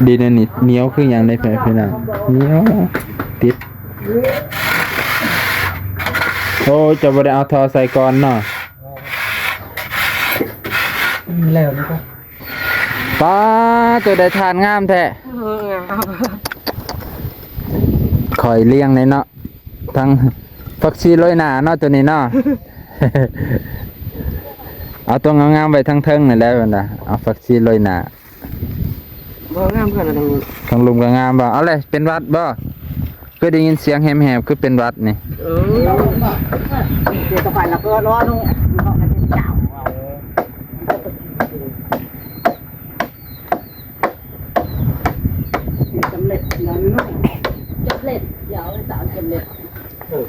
ດີແນວນີ້ ໜຽວຄືຫຍັງໃດ ພີ່ນ້ອງ? ໜຽວ ຕິດ. ໂອ້ ເຈົ້າບໍ່ໄດ້ເອົາທໍ່ໃສ່ກ່ອນເນາະ? ແລ້ວນີ້ກໍ ປ້າ ໂຕໃດຖ່ານງາມແທ້. ເອີ ງາມ. ຂ້ອຍລ້ຽງແດ່ເນາະ ທັງຜັກຊີໂລຍໜ້າເນາະ ໂຕນີ້ເນາະ. ເອົາໂຕງາມໆໄວ້ທາງເທິງນີ້ແຫຼະ ເພິ່ນວ່າ ເອົາຜັກຊີໂລຍໜ້າ. ບໍ່ງາມເທົ່ານັ້ນ. ທາງລຸ່ມກໍງາມບໍ່? ເອົາເລີຍ ເປັນຫວັດບໍ່? ຄືໄດ້ຍິນສຽງແຫບໆ ຄືເປັນຫວັດນີ້. ເອີ ດຽວຕໍ່ໄປລະເກີດ ລໍໜູ ເຂົາກໍເປັນເຈົ້າ. ສຳເລັດແລ້ວເນາະ. ສຳເລັດ ດຽວສາວສຳເລັດ. ເອີ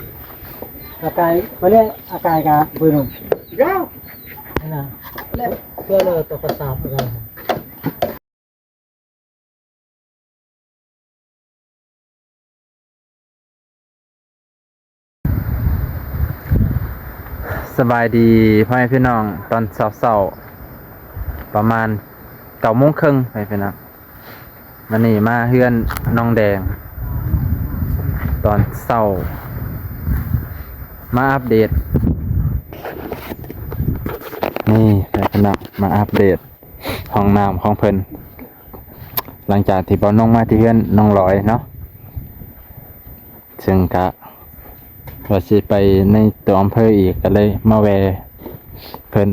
ອາກາຍ ເພິ່ນເອີ້ນອາກາຍກະເບີໜຸ່ມ. ເຈົ້າ ນັ້ນນະ ເພື່ອເລີຕົກກະສາບອາກາຍ. ສະບາຍດີພໍ່ແມ່ພີ່ນ້ອງ ຕອນເຊົ້າໆ ປະມານເກົ້າໂມງເຄິ່ງ ພໍ່ແມ່ພີ່ນ້ອງ. ມື້ນີ້ມາເຮືອນນ້ອງແດງຕອນເຊົ້າ ມາອັບເດດ ນີ້ ພີ່ນ້ອງ ມາອັບເດດຫ້ອງນ້ຳຂອງເພິ່ນ ຫຼັງຈາກທີ່ເບົານົງມາທີ່ເຮືອນນ້ອງລອຍເນາະ. ເຊິ່ງກະວ່າຊິໄປໃນຕົວອຳເພີອີກ ກະເລີຍມາແວ່ເພິ່ນ.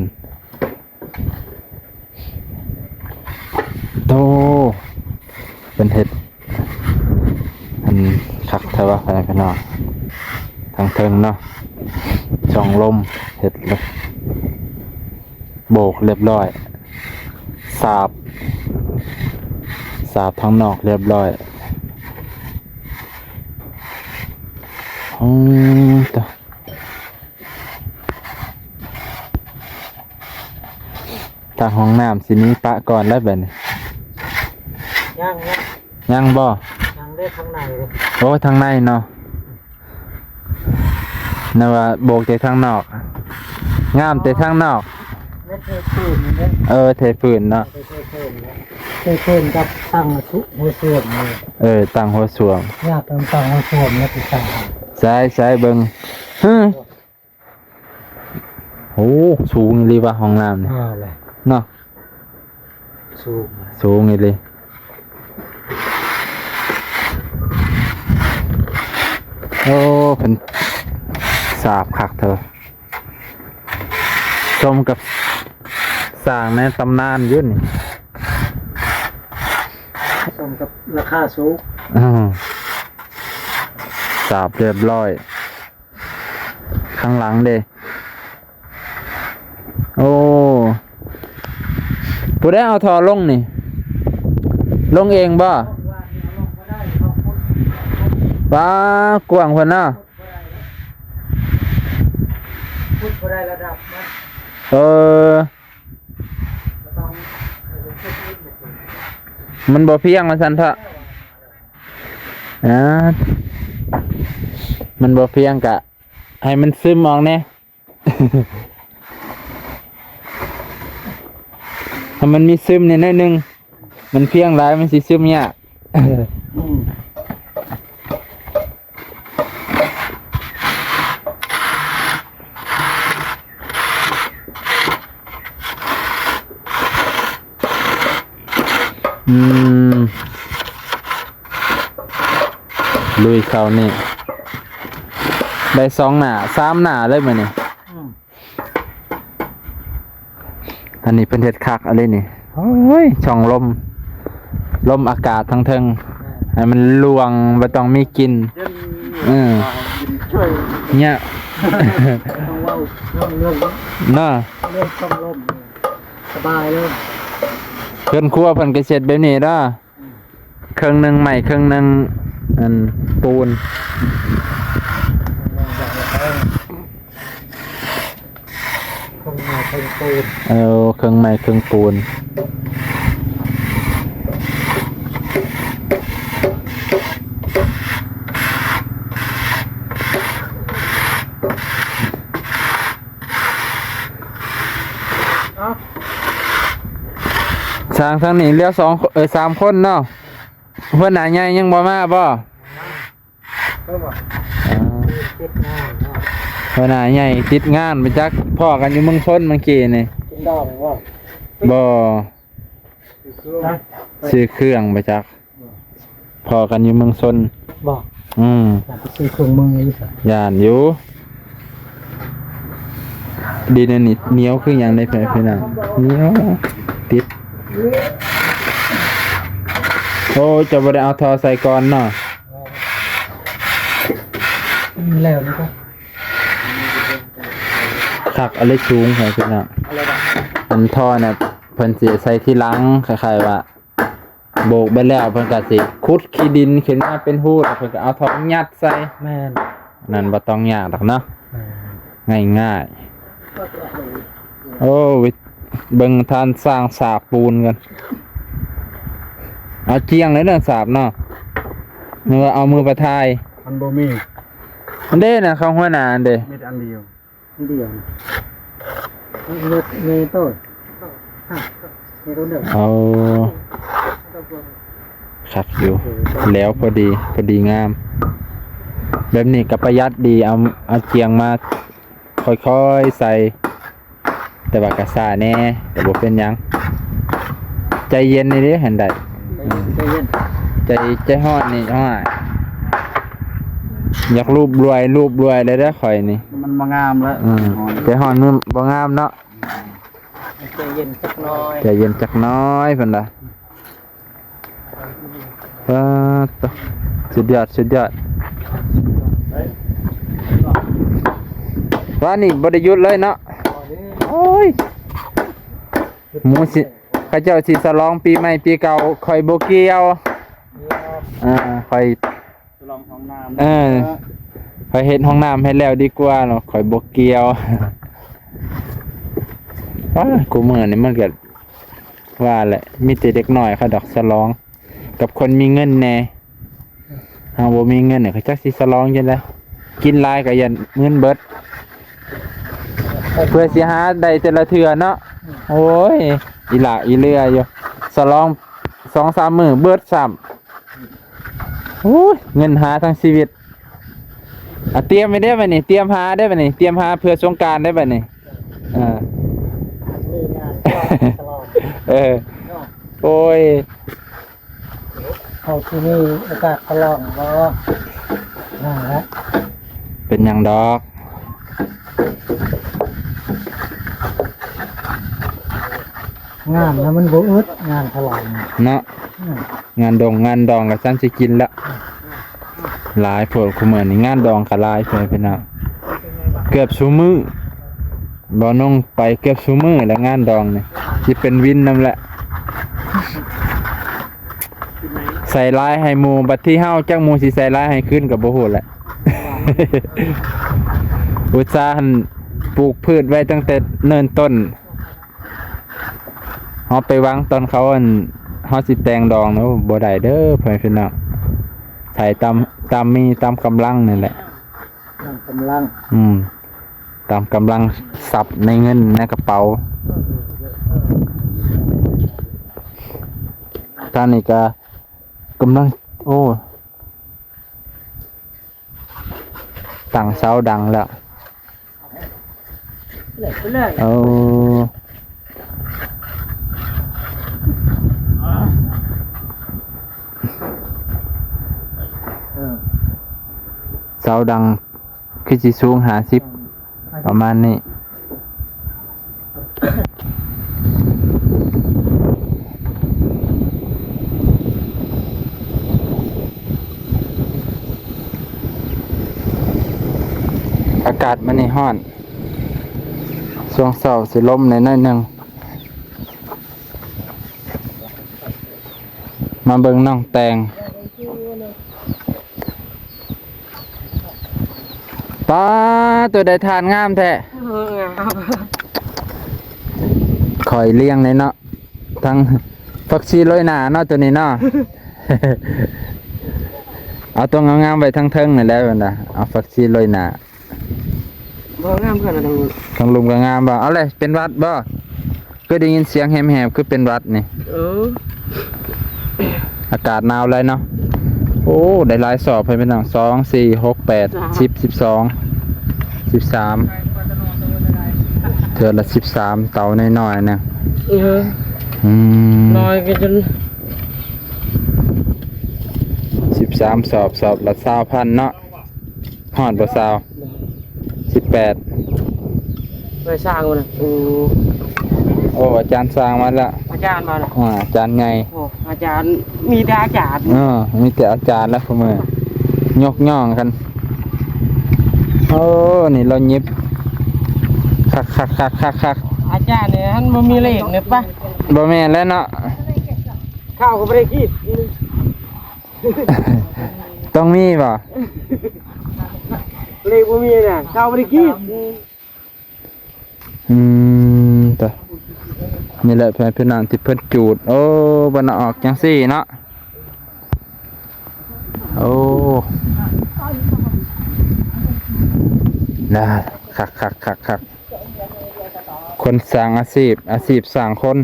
ໂຕ ເພິ່ນເຮັດ ອັນ ຄັກແທ້ວ່າ ພໍ່ແມ່ພີ່ນ້ອງ ທາງເທິງເນາະ ຊ່ອງລົມເຮັດແລ້ວ ໂບກລຽບລ້ອຍ ສາບ ສາບທາງນອກລຽບລ້ອຍ. ໂອ້ ຕາ ທາງຫ້ອງນ້ຳຊິມີປະກ່ອນແລ້ວບັດນີ້. ຍັງ ຍັງບໍ່? ຍັງເດ້ ທາງໃນເດ້. ໂອ້ ທາງໃນເນາະ. ແນວວ່າໂບກແຕ່ທາງນອກ ງາມແຕ່ທາງນອກ. ແມ່ນເທພື້ນນີ້ເດ້. ເອີ ເທພື້ນເນາະ. ເທພື້ນ ເທພື້ນກັບຕັ້ງຫົວສ້ວມນີ້. ເອີ ຕັ້ງຫົວສ້ວມ. ຍາກຕ້ອງຕັ້ງຫົວສ້ວມແລ້ວຊິຕັ້ງ. ໃສ່ ໃສ່ເບິ່ງ. ຮຶ ໂອ້ ສູງອີ່ຫຼີວ່າຫ້ອງນ້ຳນີ້ ອ່າ ເນາະ. ສູງ ສູງອີ່ຫຼີ. ໂອ້ ເພິ່ນສາບຄັກເທີ ສົມກັບສ້າງໃນຕຳນານຢູ່ນີ້ ສົມກັບລາຄາສູງ. ອື ສາບລຽບລ້ອຍ. ຂ້າງຫຼັງເດ້. ໂອ້ ຜູ້ໃດເອົາທໍ່ລົງນີ້? ລົງເອງບໍ່? ປາ ກວ້າງພຸ້ນເນາະ. ເອີ ມັນບໍ່ພຽງວ່າຊັ້ນເຖາະ. ອ່າ ມັນບໍ່ພຽງກະໃຫ້ມັນຊຶມອອກແດ່. ໃຫ້ມັນມີຊຶມແດ່ໜ້ອຍໜຶ່ງ ມັນພຽງຫຼາຍມັນຊິຊຶມຍາກ. ອືມ ອືມ ລຸຍເຂົ້ານີ້ ໄດ້ສອງໜ້າ ສາມໜ້າເລີຍມື້ນີ້. ອືມ ອັນນີ້ເພິ່ນເຮັດຄັກອີ່ຫຼີນີ້. ໂອ້ຍ ຊ່ອງລົມ ລົມອາກາດທາງເທິງ ເອີ ໃຫ້ມັນລ່ວງ ບໍ່ຕ້ອງມີກິ່ນ. ເຢັນ ເອີ ເຢັນຊ່ວຍ ເນຍ ຕ້ອງເວົ້າເລື່ອງ ເລື່ອງເນາະ ເລື່ອງຊ່ອງລົມ ສະບາຍເລີຍ. ເຮືອນຄົວເພິ່ນກໍເຮັດແບບນີ້ເນາະ. ເຄິ່ງໜຶ່ງໄມ້ ເຄິ່ງໜຶ່ງ ອັນ ປູນ. ເຄິ່ງໄມ້ເຄິ່ງປູນ. ເອີ ເຄິ່ງໄມ້ເຄິ່ງປູນ. ເອົາ ຊ່າງທາງນີ້ເຫຼືອສອງ ເອີ ສາມຄົນເນາະ. ຫົວໜ້າໃຫຍ່ຍັງບໍ່ມາບໍ່? ເອີ ຫົວໜ້າໃຫຍ່ຕິດງານໄປຈັກ ພໍ້ກັນຢູ່ເມືອງຊົນເມື່ອກີ້ນີ້. ກິນດອງບໍ່? ບໍ່. ຊື້ເຄື່ອງໄປຈັກ ພໍ້ກັນຢູ່ເມືອງຊົນ. ບໍ່? ອືມ ຢາກໄປຊື້ເຄື່ອງມືຢູ່ ຢ້ານຢູ່. ດີນອັນນີ້ໜຽວຄືຫຍັງໃດ໋ ພີ່ນ້ອງ ໜຽວຕິດ. ໂອ້ ເຈົ້າບໍ່ໄດ້ເອົາທໍ່ໃສ່ກ່ອນເນາະ? ແລ້ວນີ້ກໍຄັກ ອາລິສູງ ພີ່ນ້ອງ. ອັນທໍ່ນະ ເພິ່ນຊິໃສ່ທີຫຼັງ ຄ້າຍໆວ່າ ໂບກໄປແລ້ວເພິ່ນກໍຊິຂຸດຂີ້ດິນຂຶ້ນມາເປັນຮູ ແລ້ວເພິ່ນກໍເອົາທໍ່ຍັດໃສ່. ແມ່ນ. ນັ້ນບໍ່ຕ້ອງຍາກດອກເນາະ. ແມ່ນ. ງ່າຍໆ. ໂອ້ຍ ເບິ່ງທ່ານຊ່າງສາບປູນກັນ. ເອົາຈຽງເລີຍເດີສາບເນາະ. ເອົາມືໄປຖ່າຍ. ມັນບໍ່ມີ. ອັນເດ້ນະ ຂອງຫົວໜ້າອັນເດ້. ມີແຕ່ອັນດຽວ. ດຽວ ເອົາ ຄັກຢູ່ ແລ້ວພໍດີ ພໍດີງາມ. ແບບນີ້ກໍປະຢັດດີ ເອົາ ເອົາຈຽງມາຄ່ອຍໆໃສ່ ແຕ່ວ່າກໍຊ້າແດ່ ກໍບໍ່ເປັນຫຍັງ. ໃຈເຢັນນີ້ເດ້ ຫັ້ນໄດ້. ໃຈເຢັນ ໃຈ ໃຈຮ້ອນນີ້ ໂອ້ຍ ຢາກລູບລວຍ ລູບລວຍເລີຍເດີຂ້ອຍນີ້. ມັນບໍ່ງາມແລ້ວ. ອືມ ໃຈຮ້ອນມັນບໍ່ງາມເນາະ. ໃຈເຢັນຈັກໜ້ອຍ ໃຈເຢັນຈັກໜ້ອຍ ເພິ່ນວ່າ. ປາດໂທ້ ສຸດຍອດ ສຸດຍອດ. ວານນີ້ບໍ່ໄດ້ຢຸດເລີຍເນາະ. ໂອ້ຍ ໝູຊິ ເຂົາເຈົ້າຊິສະຫຼອງປີໃໝ່ປີເກົ່າ ຂ້ອຍບໍ່ກ່ຽວ. ອ່າ ຂ້ອຍ ສະຫຼອງຫ້ອງນ້ຳ. ເອີ ຂ້ອຍເຮັດຫ້ອງນ້ຳໃຫ້ແລ້ວດີກວ່າເນາະ ຂ້ອຍບໍ່ກ່ຽວ. ອ້າ ຄູ່ມື້ນີ້ມັນກໍວ່າແຫຼະ ມີແຕ່ເດັກນ້ອຍເຂົາດອກສະຫຼອງ ກັບຄົນມີເງິນແດ່. ເຮົາບໍ່ມີເງິນ ເຂົາຈັກຊິສະຫຼອງຈັ່ງໃດ. ກິນຫຼາຍກໍຢ້ານເງິນເບິດ ເພື່ອຊິຫາໄດ້ແຕ່ລະເທື່ອເນາະ. ໂອ້ຍ ອີຫຼາກອີເຫຼືອຢູ່ ສະຫຼອງສອງສາມມື້ເບິດຊ້ຳ. ໂອ້ຍ ເງິນຫາທັງຊີວິດ. ອ່ະ ຕຽມໄວ້ເດີ້ບັດນີ້ ຕຽມຫາເດີ້ບັດນີ້ ຕຽມຫາເພື່ອສົງການເດີ້ບັດນີ້. ເອີ ເອີ ໂອ້ຍ ເຮົາຊິມີໂອກາດສະຫຼອງບໍ່? ນັ້ນແຫຼະ ເປັນຫຍັງດອກ. ງານນະມັນບໍ່ອຶດ ງານສະຫຼອງເນາະ. ອືມ ງານດົງງານດອງກໍຊ່ຳຊິກິນລະ ຫຼາຍໂພດ. ຄູ່ມື້ນີ້ງານດອງກໍຫຼາຍ ເພື່ອນພີ່ນ້ອງ ເກືອບຊຸມື້ ບໍ່ນົງໄປເກືອບຊຸມື້ແລ້ວ ງານດອງນີ້ຊິເປັນວິນນຳແຫຼະ. ໃສ່ລາຍໃຫ້ໝູ່ ບັດທີເຮົາຈັກໝູ່ຊິໃສ່ລາຍໃຫ້ຄືນກໍບໍ່ຮູ້ແຫຼະ. ອຸດສາຫັ້ນປູກພືດໄວ້ຕັ້ງແຕ່ເນີນຕົ້ນ ເຮົາໄປຫວັງຕອນເຂົາ ອັນ ເຮົາຊິແຕ່ງດອງນະ ໂອ້ ບໍ່ໄດ້ເດີ ພໍ່ແມ່ພີ່ນ້ອງ. ໃຊ້ຕາມ ຕາມມີຕາມກຳລັງນີ້ແຫຼະ ຕາມກຳລັງ. ອືມ ຕາມກຳລັງຊັບໃນເງິນໃນກະເປົາ. ທາງນີ້ກະກຳລັງ ໂອ້ ຕັ້ງເສົາດັງແລ້ວ. ເອົາ ເສົາດັງຄືຊິສູງຫ້າສິບ ປະມານນີ້. ອາກາດມື້ນີ້ຮ້ອນ ຊ່ວງເຊົ້າຊິລົມແດ່ໜ້ອຍໜຶ່ງ. ມາເບິ່ງນ້ອງແຕງ. ປາດ ໂຕໃດທານງາມແທ້. ເອີ ງາມ. ຂ້ອຍລ້ຽງເລີຍເນາະ ທັງຜັກຊີໂລຍໜ້າເນາະ ໂຕນີ້ເນາະ. ເອົາໂຕງາມໆໄວ້ທາງເທິງນີ້ແຫຼະ ເພິ່ນວ່າ ເອົາຜັກຊີໂລຍໜ້າ. ບໍ່ງາມຂະໜາດນັ້ນ. ທາງລຸ່ມກໍງາມບໍ່? ເອົາເລີຍ ເປັນຫວັດບໍ່? ຄືໄດ້ຍິນສຽງແຫບໆ ຄືເປັນຫວັດນີ້. ເອີ. ອາກາດໜາວຫຼາຍເນາະ. ໂອ້ ໄດ້ຫຼາຍສອບໃຫ້ພີ່ນ້ອງ ສອງ ສີ່ ຫົກ ແປດ ສິບ ສິບສອງ ສິບສາມ ເທື່ອລະສິບສາມ ເຕົານ້ອຍໆນະ. ເອີ ອືມ ນ້ອຍກໍຈົນ ສິບສາມສອບ ສອບລະຊາວພັນເນາະ. ຮອດບໍ່ຊາວ? ສິບແປດ ເຄີຍສ້າງບໍ່ນະ? ໂອ້ ໂອ້ ອາຈານສ້າງມາແລ້ວ ອາຈານມາແລ້ວ. ອ່າ ອາຈານໃຫຍ່ ໂອ້ ອາຈານມີແຕ່ອາຈານ. ເອີ ມີແຕ່ອາຈານແລ້ວ ຜູ້ມື້ຍົກຍ້ອງກັນ. ໂອ້ ນີ້ລາວຫຍິບຄັກໆໆໆ. ອາຈານນີ້ຫັ້ນບໍ່ມີເລກນີ້ປະ? ບໍ່ແມ່ນແລ້ວເນາະ ເຂົ້າກໍບໍ່ໄດ້ຄິດ. ຕ້ອງມີບໍ່? ເລກບໍ່ມີນະ ເຂົ້າບໍ່ໄດ້ກິນ. ອືມ ຕະ ນີ້ແຫຼະ ເພື່ອນພີ່ນ້ອງທີ່ເພິ່ນຈູດ. ໂອ້ ບັດນະອອກຈັ່ງຊີ້ເນາະ. ໂອ້ ນາ ຄັກໆໆໆ. ຄົນສ້າງອາຊີບ ອາຊີບສ້າງຄົນ.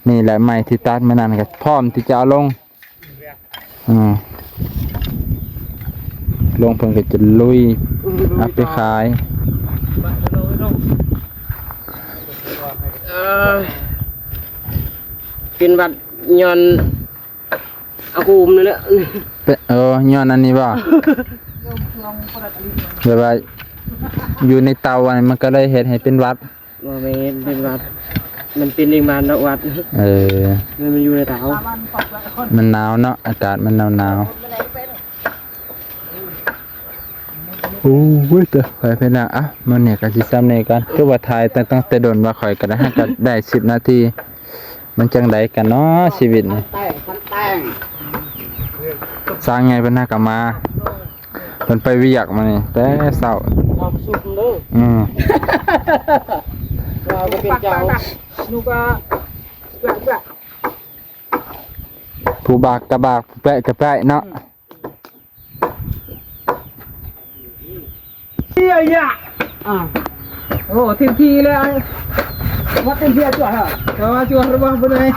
ນີ້ແຫຼະໄມ້ທີ່ຕັດມື້ນັ້ນກໍພ້ອມທີ່ຈະເອົາລົງ. ອືມ ລົງເພິ່ນກໍຈະລຸຍ ອືມ ເອົາໄປຂາຍ. ເອີ ເປັນຫວັດຍ້ອນອາໂກມນີ້ແຫຼະ. ເປັນ ເອີ ຍ້ອນອັນນີ້ບໍ່? ແບບວ່າຢູ່ໃນເຕົາອັນນີ້ ມັນກໍເລີຍເຮັດໃຫ້ເປັນຫວັດ. ບໍ່ແມ່ນເປັນຫວັດ ມັນເປັນເອງມານອກຫວັດ. ເອີ ມັນ ມັນຢູ່ໃນເຕົາ ມັນໜາວເນາະ ອາກາດມັນໜາວໆ. ໂອ້ຍ ເຕີ ໄປເພິ່ນນະ. ອ່ະ ມື້ນີ້ກໍຊິຊ່ຳນີ້ກ່ອນ ຄືວ່າຖ່າຍຕັ້ງ ຕັ້ງແຕ່ດົນວ່າຂ້ອຍກໍໄດ້ ຫາກໍໄດ້ສິບນາທີ. ມັນຈັ່ງໃດກັນເນາະ ຊີວິດນີ້ ຊ່າງໃຫຍ່ເພິ່ນຫາກໍມາ. ເພິ່ນໄປວຽກມານີ້ແຕ່ເຊົ້າ. ເຮົາປະຊຸມເດີ. ອືມ ເຮົາກໍເປັນເຈົ້າ. ຜູ້ບາກກະບາກ ຜູ້ແປະກະແປະເນາະ. ເອີຍ ອ່າ ໂອ້ ເຕັມທີ່ແລ້ວ ວ່າເຕັມທີ່ຈວດເນາະ ແຕ່ວ່າຈວດບໍ່ໄດ້.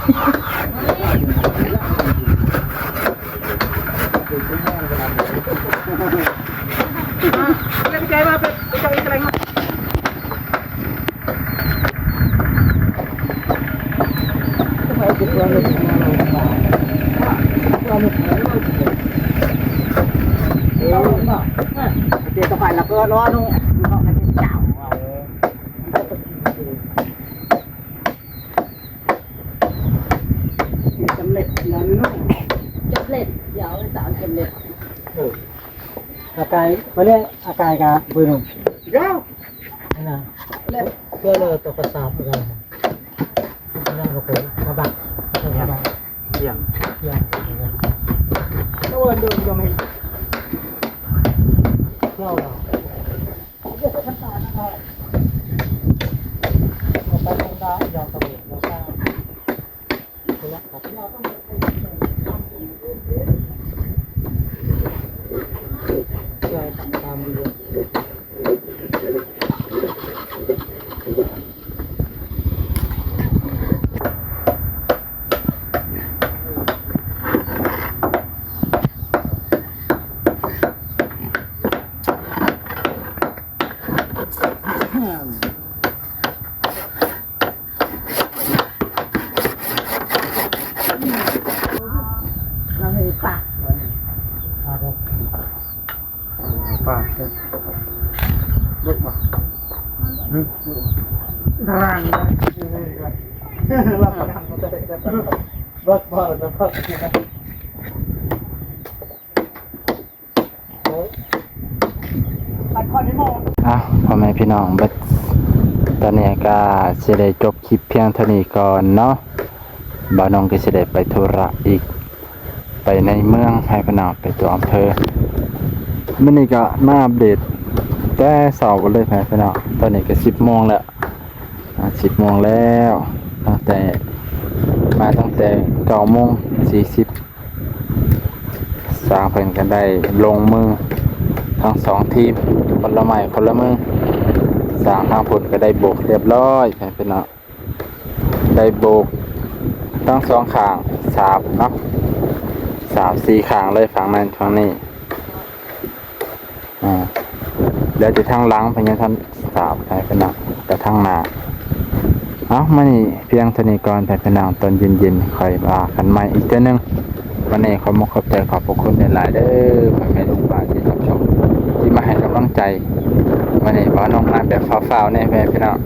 ສຳເລັດແລ້ວເນາະ ສຳເລັດ ດຽວສາວສຳເລັດ. ອາກາຍ ເພິ່ນເອີ້ນອາກາຍກະເບີໜຶ່ງ. ເຈົ້າ ນັ້ນນະ ເພື່ອເລີຕົກກະສາບອາກາຍ ນັ້ນກໍເປັນກະບະ ກະບະ ທ່ຽງ ທ່ຽງ ໂອ້ຍ ໂດນ ໂດນ ເຈົ້າ ປາກເດີ ເບິກບໍ່ ຫຶ ເບິກບໍ່ ດາຣາງ ເບິກບໍ່ ເບິກບໍ່. ອ່ະ ພໍ່ແມ່ພີ່ນ້ອງເບິດ ຕອນນີ້ກໍຊິໄດ້ຈົບຄລິບພຽງເທົ່ານີ້ກ່ອນເນາະ. ບ່າວນົງກໍຊິໄດ້ໄປທຸລະອີກ ໄປໃນເມືອງ ໃຫ້ພີ່ນ້ອງໄປຕົວອຳເພີ. ມື້ນີ້ກໍມາອັບເດດແຕ່ເຊົ້າພຸ້ນເລີຍ ໃຫ້ພີ່ນ້ອງ. ຕອນນີ້ກໍສິບໂມງແລ້ວ ອ່າ ສິບໂມງແລ້ວ ຕັ້ງແຕ່ ມາຕັ້ງແຕ່ເກົ້າໂມງສີ່ສິບ. ຊ່າງເພິ່ນກໍໄດ້ລົງມືທັງສອງທີມ ຄົນລະໄມ້ຄົນລະມື. ຊ່າງທາງພຸ້ນກໍໄດ້ໂບກຮຽບຮ້ອຍ ໃຫ້ພີ່ນ້ອງ ໄດ້ໂບກທັງສອງຂ້າງສາບເນາະ. ສາບສີ່ຂ້າງເລີຍ ຝັ່ງນັ້ນຝັ່ງນີ້ ອ່າ ເຫຼືອແຕ່ທາງຫຼັງເພິ່ນຍັງທັນສາບໃຫ້ພີ່ນ້ອງ ແຕ່ທາງໜ້າ. ເອົາ ມື້ນີ້ພຽງເທົ່ານີ້ກ່ອນ ໃຫ້ພີ່ນ້ອງ ຕອນເຢັນໆ ຄ່ອຍວ່າກັນໃໝ່ອີກເທື່ອໜຶ່ງ. ວັນນີ້ຂໍຂອບໃຈຂອບພະຄຸນຫຼາຍໆເດີ ພໍ່ແມ່ລຸງປ້າທີ່ຮັບຊົມ ທີ່ມາໃຫ້ກຳລັງໃຈ. ວັນນີ້ບ່າວນົງມາແບບຟ້າວໆແດ່ ພໍ່ແມ່ພີ່ນ້ອງ.